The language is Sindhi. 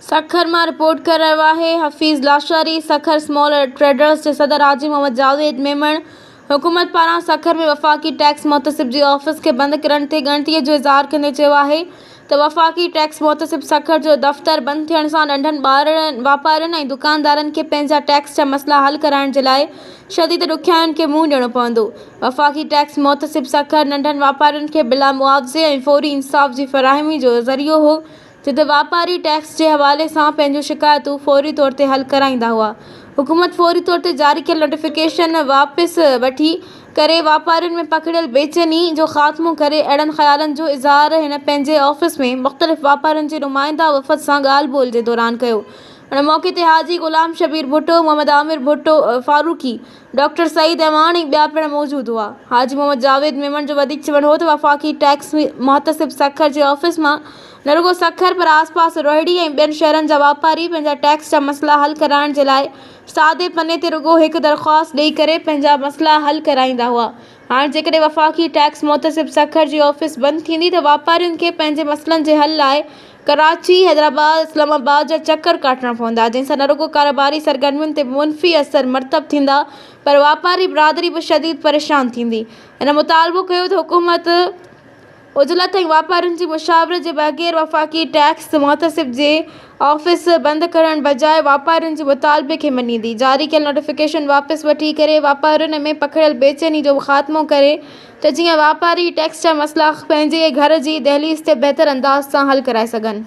سکر مان رپورٽ ڪري رهيو آهي حفيظ لاشاري، سکر اسمال ٽريڊرز جي صدر حاجي محمد جاويد ميمڻ حڪومت پاران سکر ۾ وفاقي ٽيڪس محتسب جي آفيس کي بند ڪرڻ تي ڳڻتي جو اظهار ڪندي چيو آهي ته وفاقي ٽيڪس محتسب سکر جو دفتر بند ٿيڻ سان ننڍن واپارين ۽ دڪاندارن کي پنهنجا ٽيڪس جا مسئلا حل ڪرائڻ جي لاء شديد ڏکيائين کي منهن ڏيڻو پوندو. وفاقي ٽيڪس محتسب سکر ننڍن واپارين کي بلا معاوضي ۽ فوري انصاف جي فراهمي جو ذريعو هو جتي واپاري ٽيڪس جي حوالي سان پنهنجون شڪايتون فوري طور تي حل ڪرائيندا هئا. حڪومت فوري طور تي جاري ڪيل نوٽيفڪيشن واپس وٺي ڪري واپارين ۾ پکڙيل بيچيني جو خاتمو ڪري. اهڙن خيالن جو اظهار هن پنهنجي آفيس ۾ مختلف واپارين جي نمائنده وفد سان ڳالهه ٻولهه جي دوران ڪيو. ان موقعي تي حاجي غلام شبير ڀٽو، محمد عامر ڀٽو فاروقي، ڊاڪٽر سعيد اعواڻ ۽ ٻيا پڻ موجود هئا. حاجي محمد جاويد ميمڻ جو وڌيڪ چوڻ هو ته وفاقي ٽيڪس محتسب سکر جي آفيس مان نه رڳو سکر پر آس پاس روهڙي ۽ ٻين شهرن جا واپاري پنهنجا ٽيڪس جا مسئلا حل ڪرائڻ جي لاء سادي پني تي رڳو هڪ درخواست ڏئي ڪري پنهنجا مسئلا حل ڪرائيندا هئا هاڻ جيڪڏهن وفاقي ٽيڪس محتسب سکر جي آفيس بند ٿيندي ته واپارين کي پنهنجي مسئلن جي حل لاء ڪراچي، حيدرآباد، اسلام آباد جا چڪر ڪاٽڻا پوندا، جنهن سان نه رڳو ڪاروباري سرگرمين تي منفي اثر مرتب ٿيندا پر واپاري برادري به شديد پريشان ٿيندي. هن مطالبو ڪيو ته حڪومت عجلت ۽ واپارين جي مشاورت جي بغير وفاقي ٽيڪس محتسب جي آفيس بند ڪرڻ بجاء واپارين جي مطالبي کي مڃيندي جاري ڪيل نوٽيفڪيشن واپس وٺي ڪري واپارين ۾ پکڙيل بيچيني جو خاتمو ڪري ته جيئن واپاري ٽيڪس جا مسئلا پنهنجي گهر جي دهليز تي بهتر انداز سان حل ڪرائي سگهن.